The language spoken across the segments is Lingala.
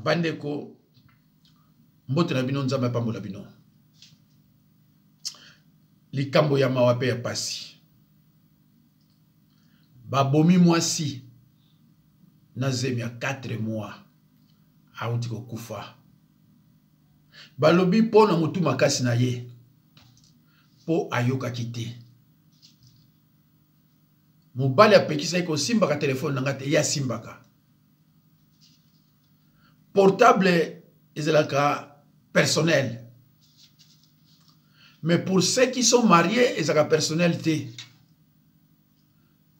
Bandeko, mbote na bino, Nzambe apambola bino. Likambo ya mawa pe ya pasi. Babomi mwasi na zemi ya 4 mois auti kokufa. Balobi mpo na motu makasi na ye mpo ayokaki te. Mobali apekisaki kosimbaka telefone na ngai te, ye asimbaka. Portable ezalaka personnel. Mais pour ceux qui sont mariés, ezalaka personnel te.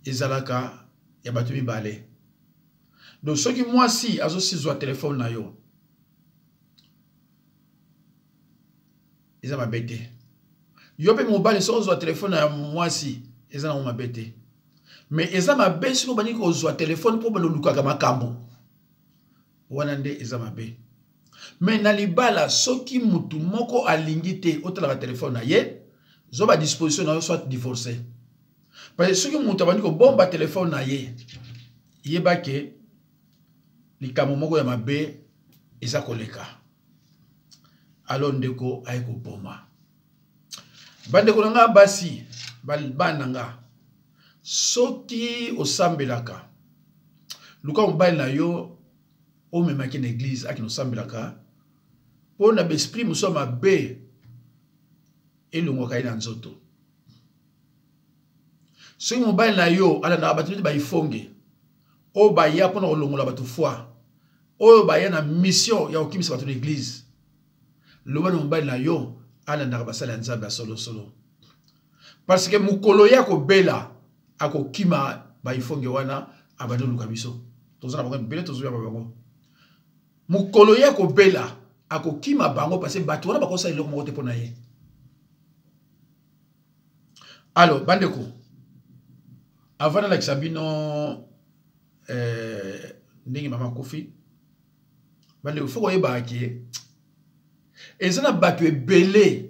Ezalaka ya bato mibale. Donc soki mwasi azosizwa telefone na yo, eza mabe te. Yo mpe mobali soki ozwa telefone ya mwasi, eza nango mabe te. Mais eza mabe soki obandi kozwa telefone mpo bolukaka makambo. Wana nde eza mabe. Mais na libala soki mutu moko alingi te otalaka telefone na ye, zwa ba disposition na yo soit divorcer. Parce que soki mutu abandi kobomba telefone na ye, yeba ke likambo moko ya mabe eza koleka. Alors ndeko aye koboma. Bandeko na nga basi, bana na nga, soki osambelaka, luka mobali na yo omemaki na église akende osambelaka mpo na baesprit mosusu ya mabe elongwaka ye na nzoto. Soki mobali na yo alandaka bato neti baifonge oyo baya mpona kolongola bato foi, oyo baya na mission ya kokimisa bato na église, loba na mobali na yo alandaka basali ya Nzambe ya solosolo, parce que mokolo ye akobela akokima baifonge wana, abandi koluka biso. Toza na bango ebele, tozoyamba bango. Mokolo ye akobela akokima bango, parce que bato wana bakosala eloko moko te mpo na ye. Alors bandeko, avant nalakisa bino ndenge mama akufi, bandeko, faut koyebaka ke eza na bato ebele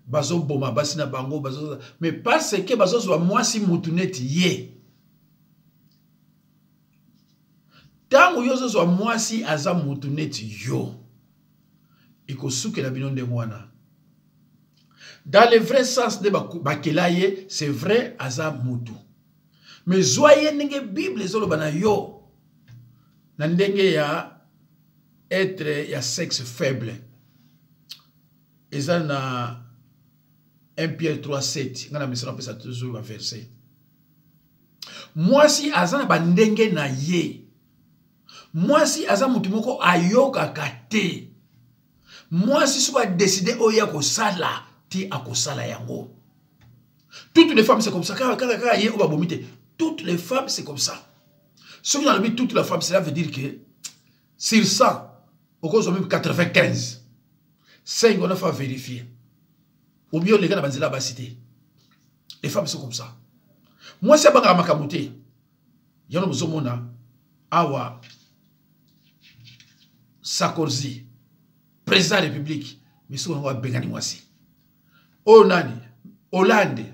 bazoboma basi na bango, bazo, mais parce que bazozwa mwasi mutu neti ye. Ntango yo ozozwa mwasi aza mutu neti yo, ekosukela bino ndenge wana. Dans le vrai sens nde bakela ye, c'est vrai aza mutu, mais zwa ye ndenge Bible ezoloba na yo, na ndenge ya être ya sexe faible. Eza na 1 Pierre 3:7, nga na misala pesa toujours ba verset. Mwasi aza na bandenge na ye. Mwasi aza mutu moko ayokaka te. Mwasi soki a décider oyo ya kosala te, akosala yango. Toutes les femmes c'est comme ça. Kaka, kaka, kaka, ye oyo babomi te. Toutes les femmes c'est comme ça. Soki nalobi toutes les femmes, cela veut dire que sur 100, okozwa même 95. 5 on a fait vérifier. Ou bien oleka na banzela ya basi te. Les femmes sont comme ça. Mwasi abangaka makambo te. Yango bozomona awa Sarkozy, président de la République, mais soki nango abengani mwasi. Oyo nani? Hollande,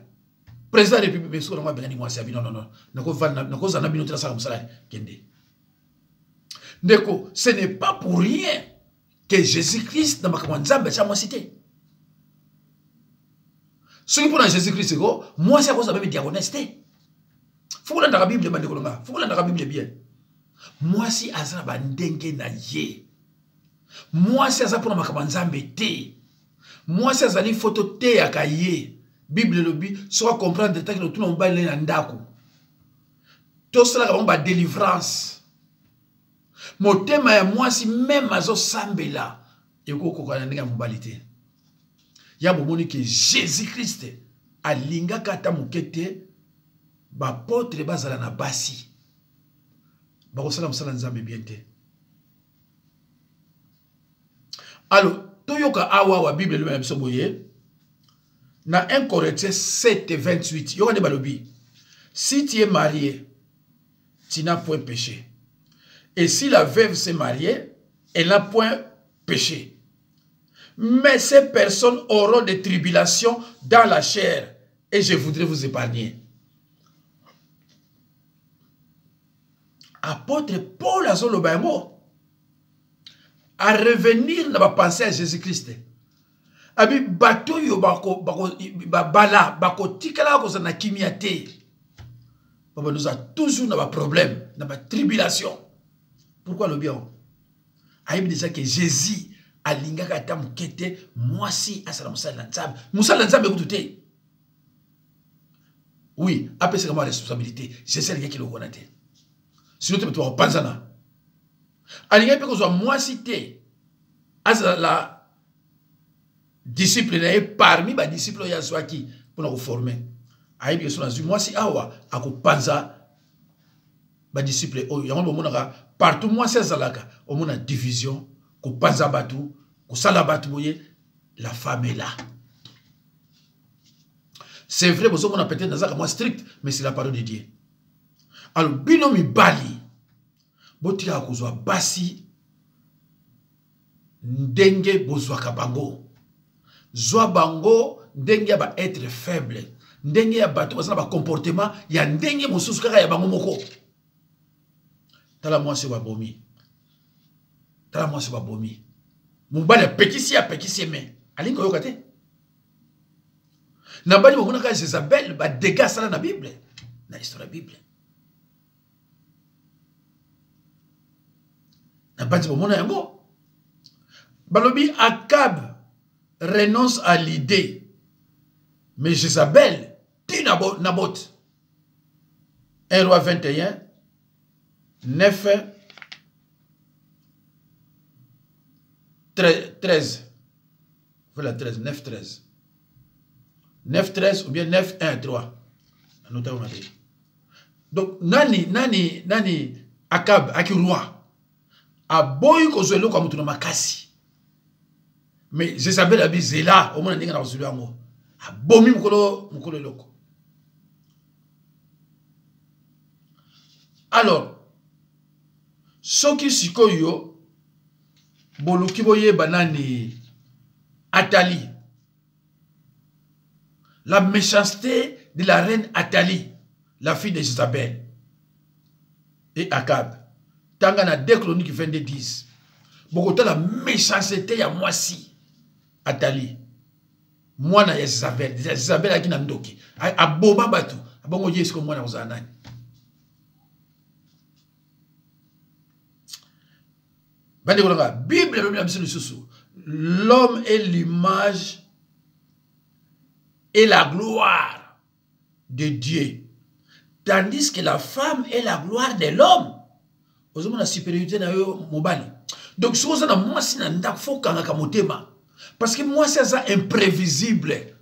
président de la République, mais soki nango abengani mwasi ya bino, non, non, nakozala na bino te, nasala mosala, kende. Ndeko, ce n'est pas pour rien que Jésus-Christ na makambo ya Nzambe atia mwasi te. Soki mpona Jésus-Christ ko, mwasi akozala meme diaconesse te. Faut kolandaka Bible, bandeko na nga, faut kolandaka Bible bien. Mwasi aza na bandenge na ye. Mwasi aza mpona makambo ya Nzambe te. Mwasi azali faut toteyaka ye. Bible elobi soki acomprendre te, akende kotuna mobali na ye na ndako. Tosalaka bango ba délivrance. Motema ya mwasi meme azosambela ekokoka na ndenge ya mobali te. Ya bomoni ke Jésus-Christ alingaka ata moke te bapotre bazala na basi bakosala mosala Nzambe bien te. Alors toyoka awa wa Bible elobi na biso boye na 1 Corinthiens 7 28, yoka nde balobi, si tu es marié, tu n'as point péché, et si la veuve s'est mariée, elle n'a point péché, mais ces personnes auront des tribulations dans la chair, et je voudrais vous épargner. Apôtre Paul azoloba yango. A revenir na ba pensée ya Jésus-Christ. Abi bato oyo babala bakotikalaka kozala na kimia te. Babanda toujours na ba problème, na ba tribulation. Pourquoi alobi yango? Ayebi déjà que Jésus alingaka ata moke te mwasi asala mosali na Nzambe. Mosali na Nzambe kutu te. Oui, apesaka mwa responsabilité. Jésus alingaki eloko wana te. Sinon te bato bakopanzana. Alingaki mpe kozwa mwasi te azala disciple na ye parmi badisciple oyo azwaki mpona koforme. Ayebi ke so nazwi mwasi awa akopanza badisciple oyo. Yango bomonaka partout mwasi azalaka, omona division, kopanza bato, kosala bato boye. La femme est là. C'est vrai, bozomona peut-être nazalaka mwa strict, mais c'est la parole de Dieu. Alors bino mibali botikaka kozwa basi ndenge bozwaka bango. Zwa bango ndenge ya ba être faible, ndenge ya bato baza na ba comportement ya ndenge mosusu kaka ya bango moko. Tala mwasi oyo babomi, tala mwasi oyo babomi, mobali apekisi, apekisi me alingi koyoka te. Na bali bomonaka Jezabel ba dégâts asala na Bible, na histoire ya Bible. Na bandi bomona yango. Balobi Akab renonce à l'idée, mais Jézabel tue Naboth. 1 roi 21, 9, 13. Voilà 13, 9, 13. 9, 13 ou bien 9, 1, 3. Donc, nani, nani, nani, Akab, aki roi, aboyi kozwa eloko ya moto na makasi. Mais Jézabel abi zela, omona ndenge na kozwa yango. Abomi mokolo, mokolo eloko. Alors, soki sikoyo boluki boyeba nani Atali, la méchanceté de la reine Atali, la fille de Jézabel et Akab. Tanga na 2 Chroniques 22 10. Bokota la méchanceté ya mwasi Atali. Mwana ya Jézabel, Jézabel aki na ndoki. Aboma bato. Abongo ye siko mwana kozala nani? Bandeko na nga, Bible elobi na biso lisusu, l'homme est l'image et la gloire de Dieu, tandis que la femme est la gloire de l'homme. Ozomona supériorité na yo mobali. Donc soki oza na mwasi na ndako, faut okangaka motema, parce que mwasi aza imprévisible.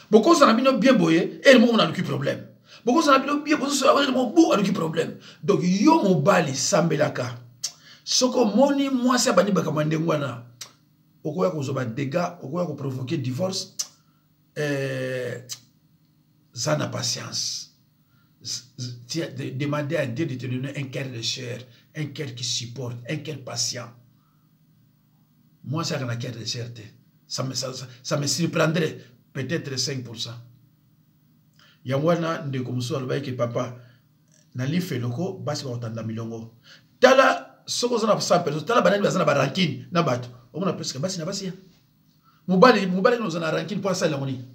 Bokozala na bino bien boye, ele moko aluki problème. Bokozala na bino bien, bozosola ele moko bu aluki problème. Donc yo mobali sambelaka. Soki omoni mwasi abandi makambo ya ndenge wana, okoya kozwa ba dégâts, okoya koprovoquer divorce. Za na patience. Demandez à Dieu de te donner un cœur de chair, un cœur qui supporte, un cœur patient. Moi, ça n'a cœur de chair. Ça me surprendrait peut-être 5%. Yango wana ndeko mosusu alobaki ke papa na lifeloko basi bakotanda milongo. Tala soki oza na 100 personnes, tala banani baza na ba rancune na bato. Omona presque basi na basi ya. Mobali, mobali oza na rancune mpo asala yango nini?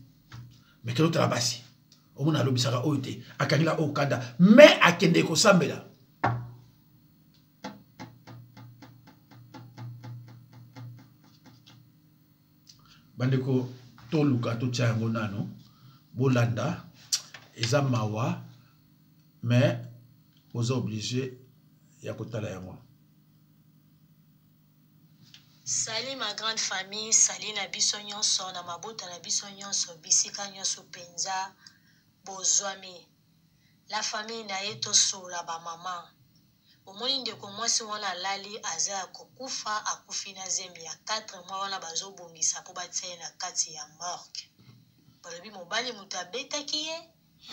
Mais kelo tala basi. Omona alobisaka oyo te, akangela oyo kanda, mais akende kosambela. Bandeko toluka totia yango nano, bolanda, eza mawa, mais boza obligé ya kotala yango. Salut ma grande famille, salut na biso nyonso, na mabota na biso nyonso, bisika nyonso penza bozwami. La famille na ye tosola ba mama. Omoni ndeko mwasi wana alali aza ya kokufa, akufi na zemi ya 4 mois wana bazobongisa po batia ye na kati ya morgue. Balobi mobali moto abetaki ye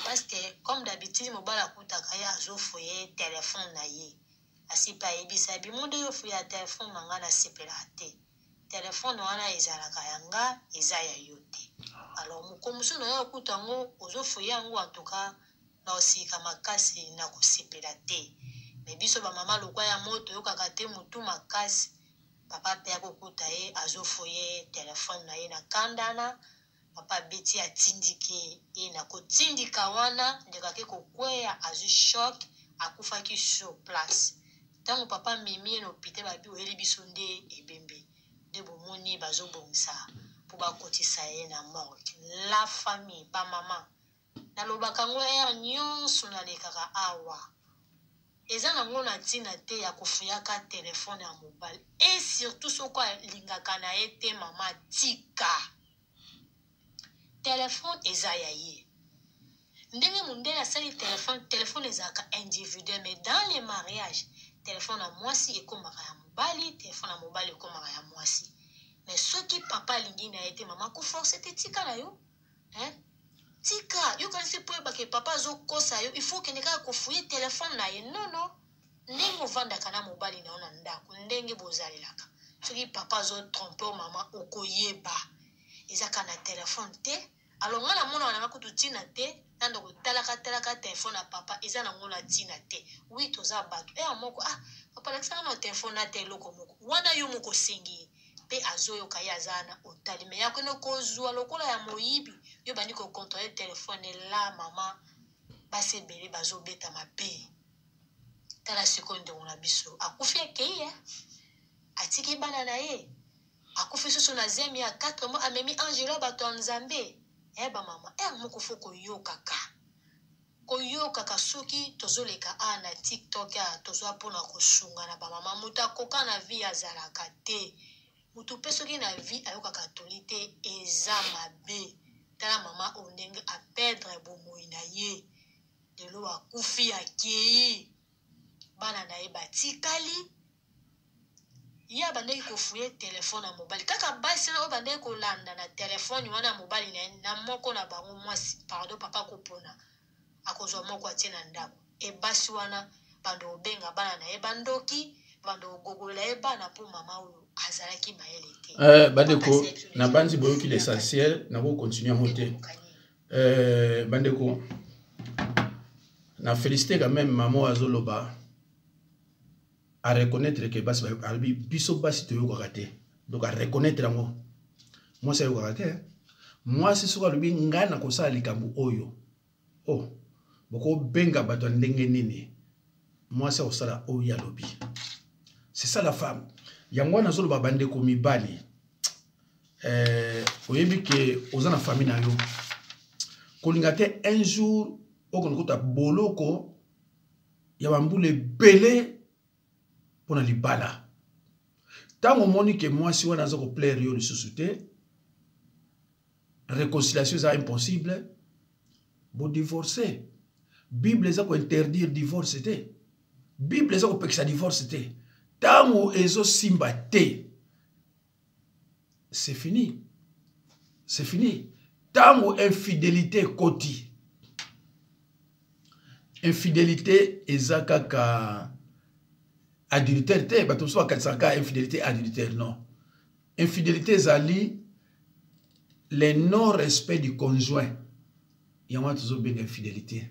parce que comme d'habitude mobali akutaka ye azofoye téléphone na ye. Asi pe ayebisa ye bimo nde yo foya téléphone na nga nasepelaka te. Téléphone wana ezalaka ya nga, eza ya yo te. Alors mokolo mosusu na yo okuta yango ozofoye yango, en tout cas na osika makasi na kosepela te. Mais biso ba mama lokwa ya moto oyokaka te mutu makasi. Papa pe akokuta ye azofoye telefone na ye na kandana. Papa abeti atindiki ye na kotindika wana ndeko ake kokweya azwi choc akufaki sur place. Ntango papa amemi ye na hôpital babi oyeli biso nde ebembe nde bomoni bazobongisa mpo bakotisa ye na morgue. La famille ba mama Nalobaka ngo heure nionso nalekaka awa. Eza na ngo na tina te ya kofuyaka telephone ya mobali et surtout soki alingaka na ye te mama tika. Telephone eza ya ye. Ndenge mundele asali telephone, telephone ezalaka individuel mais dans le mariage telephone ya mwasi ekomaka ya mobali, telephone ya mobali ekomaka ya mwasi. Mais soki papa alingi na ye te mama ko forcer te tika na yo. Hein? Tika, yo kanisi po oyeba ke papa azo kosa yo, il faut okende kaka ko fouiller telephone na ye. Non non. Ndenge ovandaka na mobali na yo na ndako, ndenge bozalelaka. Soki papa azo tromper yo mama, okoyeba. Eza kaka na telephone te. Alors nga namonaka na nga kutu tina te, nando kotalaka talaka telephone ya papa, eza nango na tina te. Oui, toza bato. Heure moko, ah, papa lakisa nga na telephone na te eloko moko. Wana yo moko osengi ye. pe azoyoka ye aza wana otali me yakende kozua lokola ya moyibi yo bandi ko controle telefone la mama basi ebele bazobeta mabe tala sikoyo ndeko na biso akufi akei eh? Atiki bana na ye akufi susu na zemi ya 4 mois amemi angelo ya bato ya nzambe eh bamama heure moko fo koyokaka Koyokaka soki tozoleka awa na tik tok awa toza pona kosungana ba maman mutu akoka na vie azalaka te mutu pe soki na vie ayokaka toli te eza mabe tala maman oyo ndenge a perdre bomoyi na ye lelo akufi akeyi bana na ye batikali Ye abandaki ko fouiller telephone ya mobali kaka basi wana oyo bandaki kolanda na telephone wana ya mobali na ye na moko na bango mwasi pardon papa akopona akozwa moko atie na ndako e basi wana bando kobenga bana na ye bandoki bando kogogolela ye bana mpo mama oyo azalaki mayele te. Eh, bandeko nabanzi boyoki l'essentiel nakokontinue yango te eh, bandeko na félicité quand même mama oyo azoloba a reconnaître que basi alobi biso basi toyokaka te donc a reconnaître yango mwasi ayokaka te mwasi soki alobi ngai nakosala likambo oyo oh bokobenga bato ya ndenge nini mwasi akosala oyo ye alobi c'est ça la femme yango wana azoloba bandeko mibali eh, oyebi ke oza na famille na yo kolinga te un jour okende kota boloko ya bambula ebele mpo na libala ntango omoni ke mwasi wana aza koplaire yo lisusu te réconciliation eza impossible bodivorce bible eza kointerdire divorce te bible eza kopekisa divorce te ntango ezosimba te c'est fini c'est fini ntango infidélité ekoti infidélité eza kaka adultère te bato mosusu bakanisaka kaka infidélité adultère non infidélité ezali le non respect du conjoint yango wana tozobenga infidélité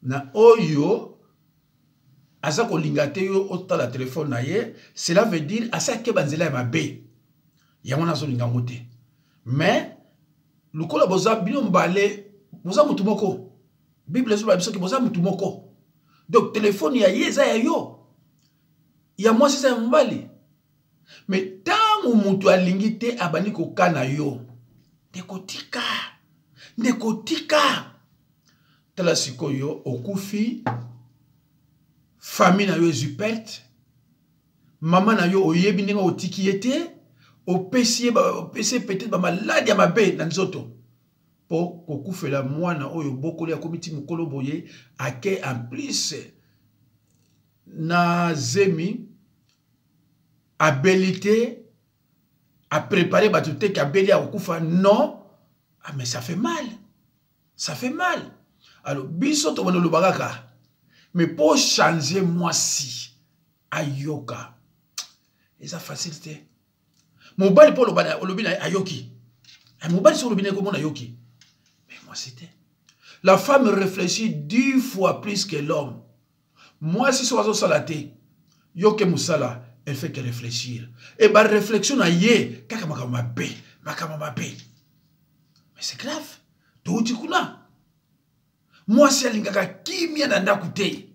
na oyo aza kolinga te yo otala telefone na ye cela veut dire asi akeba nzela ya mabe yango wana azolinga yango te mais lokola boza bino mbale boza motu moko bible ezoloba biso ke boza motu moko donc telefone ya ye eza ya yo ya mwasi eza ya mobali me ntango moto alingi te abandi kokana yo ndeko tika ndeko tika tala sikoyo okufi famille na yo ezwi perte mama na yo oyebi ndenge otiki ye te opesi ye opesi ye peut-être bamaladi ya mabe na nzoto mpo kokufela mwana oyo obokoli akomi ti mokolo boye ake en plus na zemi abeli te aprepare bato te ke abeli akokufa non ah, mais ça fait mal ça fait mal alors biso tobanda oloba kaka mais mpo change mwasi ayoka eza facile te mobali mpo olobi na ye ayoki eh, mobali soki olobi na ye komona ayoki mais mwasi te la femme réfléchit dix fois plus que l'homme mwasi soki azosala te yoke mosala Elle fait que réfléchir. Et ba réflexion na ye kaka makambo mabe, makambo mabe. Mais c'est grave. Touti kuna. Mwasi alingaka kimia na ndako te.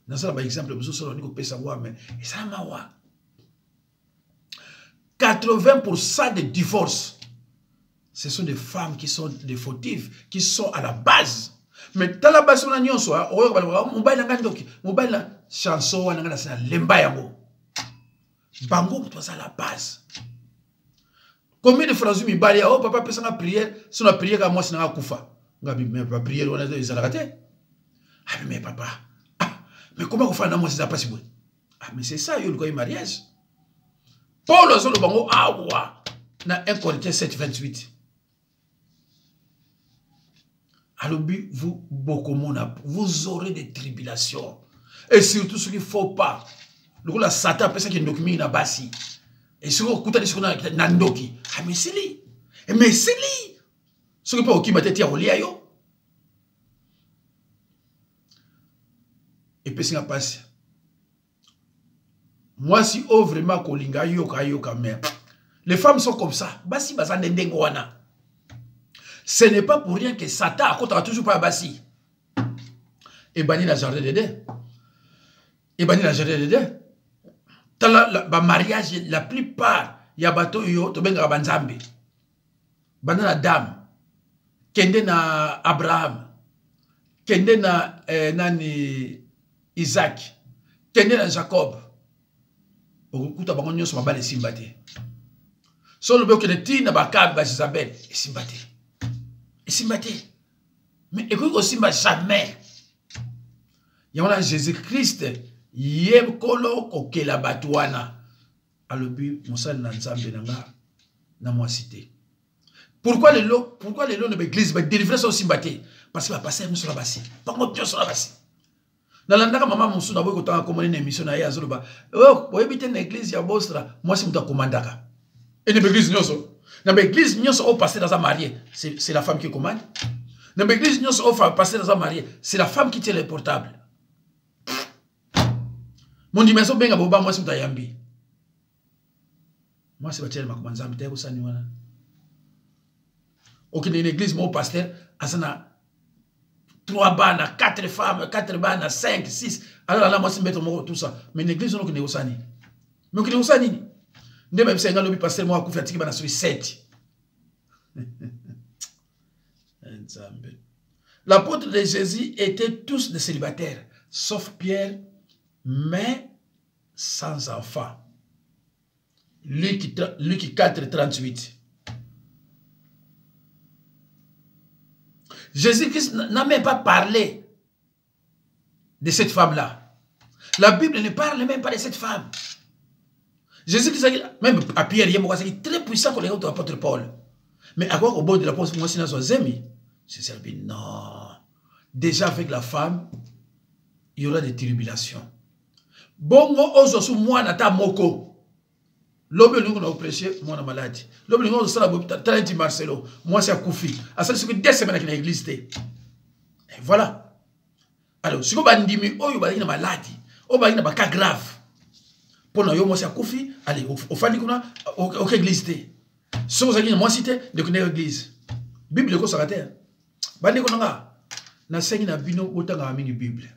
Nasala ba exemple mosusu solo kopesa ngo mais ezala mawa. 80% des divorces, ce sont des femmes qui sont des fautives, qui sont à la base. Mais tala basi wana nyonso, oyoka balobaka mobali na ngai ndoki, mobali na chanson wana ngai nasala lemba yango. Bango moto aza la base. Combien de fois nazwi mibali ya oh papa apesa nga prière, so na prière kaka mwasi na nga akufa. Nga bi mais ba prière wana ezalaka te. Ah mais papa, ah mais comment kofanda na mwasi eza pasi boye? Ah mais c'est ça yo luka ye mariage. Paul azoloba ngo awa na 1 Corinthiens 7 28. Alobi vous bokomona, vous aurez des tribulations. Et surtout ce qu'il faut pas. Lokola Satan apesaki ndoki mingi na basi. Et soki okutani soki na ndoki, ah mais esili. Mais esili. Soki mpe okima te tia kolia yo. Epesi nga pasi. Mwasi oyo vraiment kolinga ayoka ayoka mais les femmes sont comme ça. Basi baza nde ndenge wana. Ce n'est pas pour rien que Satan akotaka toujours pa basi. Ebandi na jardin d'Eden. Ebandi na jardin d'Eden. Tala ba mariage la plupart ya bato oyo tobengaka ba nzambe. Banda na Adam, kende na Abraham, kende na nani Isaac, kende na Jacob. Okokuta bango nyonso mabala esimba te. So lobi okende ti na bakabe ba Jezabel, esimba te. Esimba te. Mais ekoki kosimba jamais. Yango na Jésus-Christ ye nkolo kokela bato wana. Alobi mosali na Nzambe na nga na mwasi te. Pourquoi lelo, pourquoi lelo na église ba délivrer ça osimba te? Parce que ba pasteur nyonso na basi. Bango nyonso na basi. Nalandaka mama mosusu naboyi kotanga komona na émission na ye azoloba, oh, boyebi te na église ya Bostra, mwasi moto akomandaka. Et na église nyonso, na église nyonso oyo pasteur aza marié, c'est la femme qui commande. Na église nyonso oyo pasteur aza marié, c'est la femme qui tient le portable. Mondimi azobenga boba mwasi moto ayambi. Mwasi batiela makoma Nzambe te kosani wana. Okende na église moko pasteur aza na 3 bana, 4 femmes, 4 bana, 5, 6. Alors là mwasi mbeto moko tout ça. Mais na église okende kosani. Mais okende kosani nini? Nde bayebisa nga lobi pasteur moko akufi atiki bana soki 7. Nzambe. L'apôtre de Jésus était tous des célibataires, sauf Pierre, mais sans enfant. Luc 4, 38. Jésus-Christ n'a même pas parlé de cette femme-là. La Bible ne parle même pas de cette femme. Jésus-Christ, même à Pierre, il est très puissant que l'apôtre Paul. Mais à quoi au bord de la poste, moi, c'est dans zemi. Jésus a dit non. Déjà avec la femme, il y aura des tribulations. Bongo ozo su mwana ta moko. Lobi olingi na prêcher mwana malade. Lobi olingi osala bo talenti Marcelo, moi c'est akufi. Asali soki 2 semaines na église te. Et voilà. Alors siko bandimi oyo bazali na malade, oyo bazali na ba cas grave. Pona yo mwasi akufi, allez ofandi kuna ok église te. Soki ozalaki na mwasi te, ndeko na église. Bible ekosaka te. Bandeko na nga, nasengi na bino botangaka mingi Bible.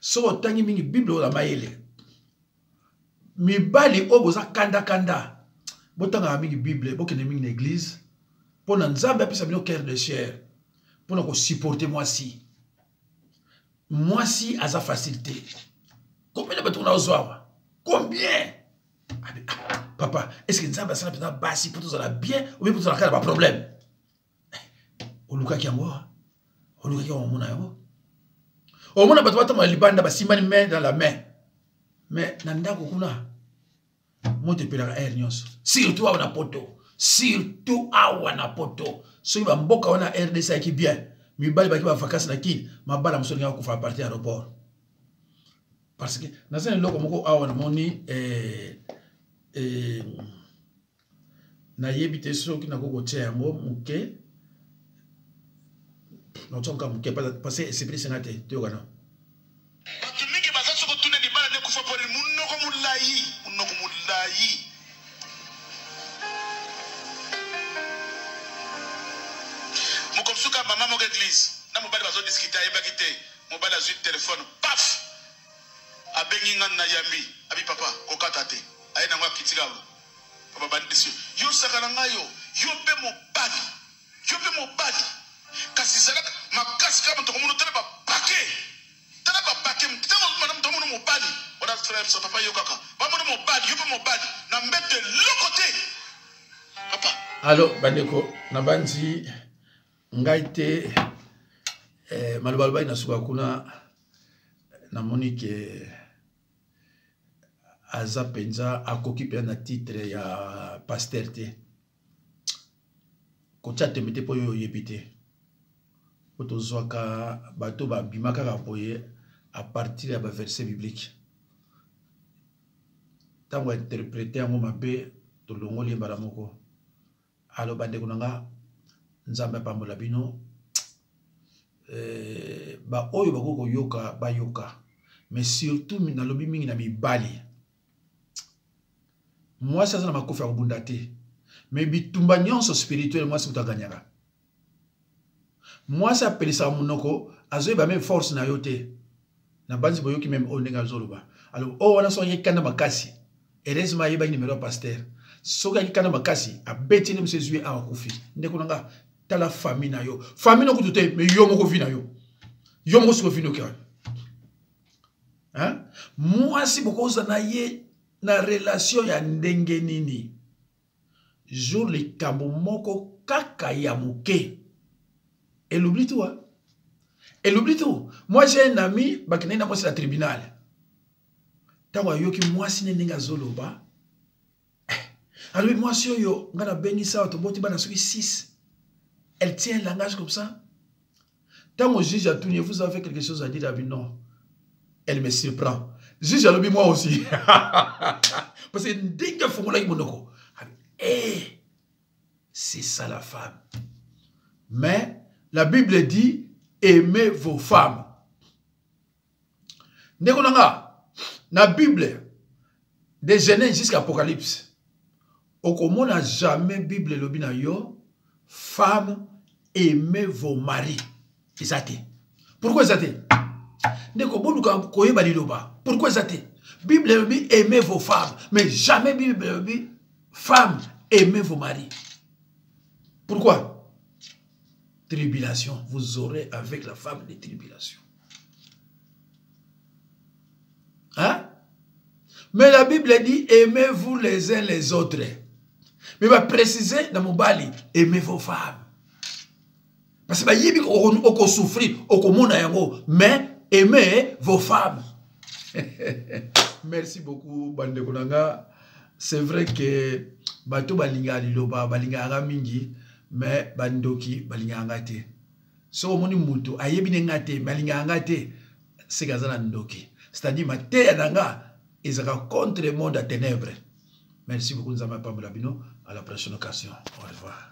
Soki otangi mingi Bible oyo mayele. Mibali oyo boza kanda kanda, botangaka mingi Bible, bokende mingi na église pona Nzambe apesa bino cœur de chair pona ko supporter mwasi. Mwasi aza facilité. Combien de bato na ozwa? Combien? Ah, papa, est-ce que Nzambe asala mpenza basi po tozala bien ou bien po tozala kaka na ba problème? Olukaki yango awa? Olukaki yango omona yango? Omona bato batambola libanda basimbani main dans la main. Mais na ndako kuna moto epelaka air nyonso. Surtout awa na poto. Surtout awa na poto. Soki ba mboka wana RDC ayaki bien, mibali baki ba vacances na Kin, mabala mosusu alingaka kufa à partir ya aéroport. Parce que naza na eloko moko awa namoni, nayebi te soki nakoki kotia yango moke. Nakotia kaka moke, parce que esepelisi nga te. Toyoka na. Bato mingi baza soki otuna libala nde Akufa mpo nini? Munoko mulayi, munoko mulayi. Mokolo mosusu kaka mama moko eglise na mobali bazo discuter, ayebaki te, mobali azui telephone paf! Abengi nga na yambi, abi papa kokata te, aye nango akiti kaka papa bandi discussion, yo osakana nga yo, yo pe mobali, yo pe mobali kasi zala makasi kaka moto akomona tala ba paquet Tala ba pake tango ozomona moto amona mobali wana frère sa papa yo kaka bamona mobali yo pe mobali na mbeto eloko te papa. Alo bandeko nabanzi ngai te eh, maloba alobaki na suka kuna namoni ke aza mpenza akoki mpenza na titre ya pasteur te. Kotia tembe te mpo yo oyebi te. Mpo tozwaka bato babima kaka boye à partir ya ba verset biblique. Ntango interprete yango mabe tolongoli ye mbala moko. Alo bandeko na nga, Nzambe apambola bino. Eh, baoyo bakoki koyoka bayoka, mais surtout nalobi mingi na mibali. Mwasi aza na makofi ya kobunda te, mais bitumba nyonso spirituel mwasi moto aganyaka. Mwasi apelisaka monoko, azoyeba meme force na yo te. Nabanzi boyoki meme oyo ndenge azoloba. Alors oyo wana soki ayaki kanda makasi, heureusement ayebaki numero ya pasteur. Soki ayaki kanda makasi, abeti nde mosu ezwi ye awa akufi. Ndeko na nga, tala famille na yo. Famille no kutu te, mais yo moko vie na yo. Yo moko siko vie noki wana. Hein? Mwasi bokoza na ye na relation ya ndenge nini? Jour likambo moko kaka ya moke. Elle oublie tout, hein? Elle oublie tout. Moi, j'ai un ami, bakendaki na mwasi na tribunal. Ntango ayoki mwasi ne ndenge azoloba, eh, alobi mwasi oyo nga nabengisa awa toboti bana soki 6. Elle tient un langage comme ça. Ntango juge atuni, vous avez quelque chose à dire? Abi non. Elle me surprend. Juge alobi moi aussi. Parce que ndenge afungolaki monoko. Eh, c'est ça la femme. Mais la Bible dit aimez vos femmes. Ndeko na nga, na Bible de Genèse jusqu'à Apocalypse, okomona jamais Bible elobi na yo femme aimez vos maris. Eza te. Pourquoi eza te? Ndeko boluka koyeba liloba. Pourquoi eza te? Bible elobi aimez vos femmes, mais jamais Bible elobi femme aimez vos maris. Pourquoi? Tribulation, vous aurez avec la femme des tribulations. Hein? Mais la Bible dit aimez-vous les uns les autres. Mais va préciser dans mon bali, aimez vos femmes. Parce que bayebi oko souffrir, okomona yango, mais aimez vos femmes. Merci beaucoup bandeko na nga. C'est vrai que bato balingaka liloba, balingaka mingi, mais bandoki balingaka nga te. Soki omoni mutu ayebi ne nga te, mais alingaka nga te, c'est que aza na ndoki. C'est-à-dire mateya na nga ezalaka contre le monde ya ténèbres. Merci beaucoup, Nzambe apambola bino. À la prochaine occasion. Au revoir.